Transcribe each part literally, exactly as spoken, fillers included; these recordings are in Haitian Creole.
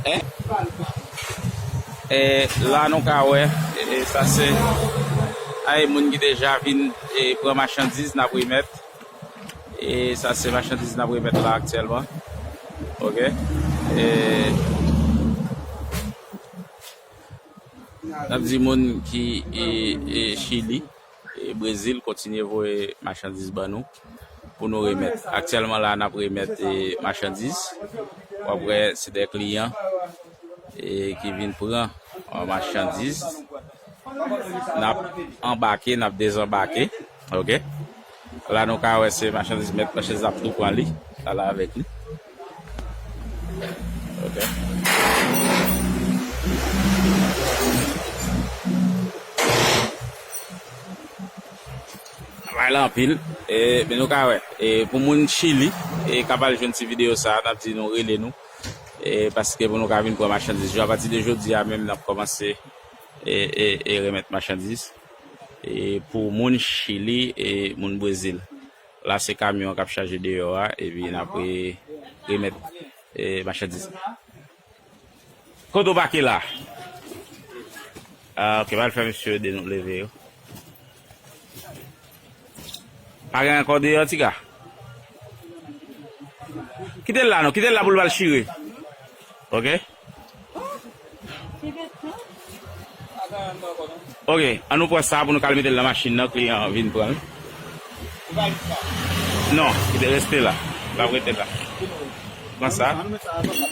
Hein? E la nou ka wè, e, e, sa se, ay, moun ki deja vin, e, pran machandiz n ap remèt. E sa se machandiz n ap remèt la aktyèlman. Ok. E n ap di moun ki, e, e, Chili, e, Brezil, kontinye voye machandiz ban nou pou nou remèt. Aktyèlman la, n ap remèt, e, machandiz. W ap wè, se de kliyan, e, ki vin pran, e, machandiz. N ap anbake, n ap dezanbake. Ok. La nou ka wè se machandiz, mèt machandiz ap tou pran li. Ala avèk li. Ok. Travay la anpil. E, men nou ka wè. E, pou moun Chili, e, k ap al jwenn ti videyo sa, n ap di nou rele nou. E, paske pou nou ka vin pran machandiz. Jou apati de jodi a menm, n ap kòmanse, e, e, e remèt machandiz. E, pou moun Chili e moun Brezil. La, se kamyon an k ap chaje deyò a, epi n ap re-, remèt, e, machandiz. Kote w pake la? Ah, ok, m al fè mesye ede nou leve yo. Pa gen ankò deyò, tiga? Kite l la, non. Kite l la pou l pa al chire. Ok? Ok, an nou pran sa pou nou ka al mete l nan machin nan, kliyan an vin pran l. Non, kite reste la. L ap rete la. Pran sa.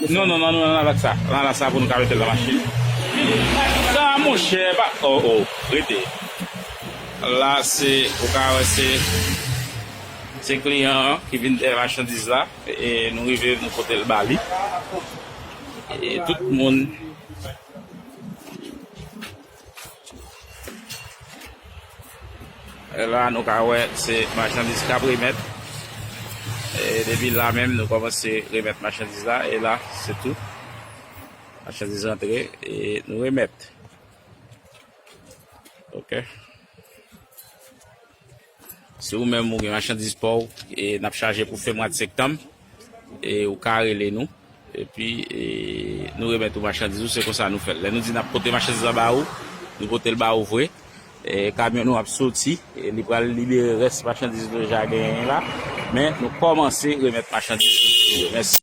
Non, non, non, non, ann al ak sa. Ann al ak sa pou nou ka mete l nan machin. Sa, monchè, pa, oh, oh, rete. La, se, ou ka wè, se, se kliyan an ki vin dèyè machandiz la. E nou rive, nou pote l ba li. E tout moun. E la, nou ka wè, se machandiz k ap remèt. E depi la menm, nou kòmanse remèt machandiz la. E la, se tou. Machandiz rantre, e nou remèt. Ok. Si ou menm ou gen machandiz pa w, e n ap chaje pou fen mwa de septanm, e ou ka rele nou. Epi, e, nou remèt ou machandiz ou, se konsa nou fè l. Lè nou di n ap pote machandiz la ba ou, nou pote l ba ou vre. E, kamyon nou ap soti, e, li pral libere rès machandiz nou deja genyen la. Men, nou kòmanse remèt machandiz nou. Mèsi.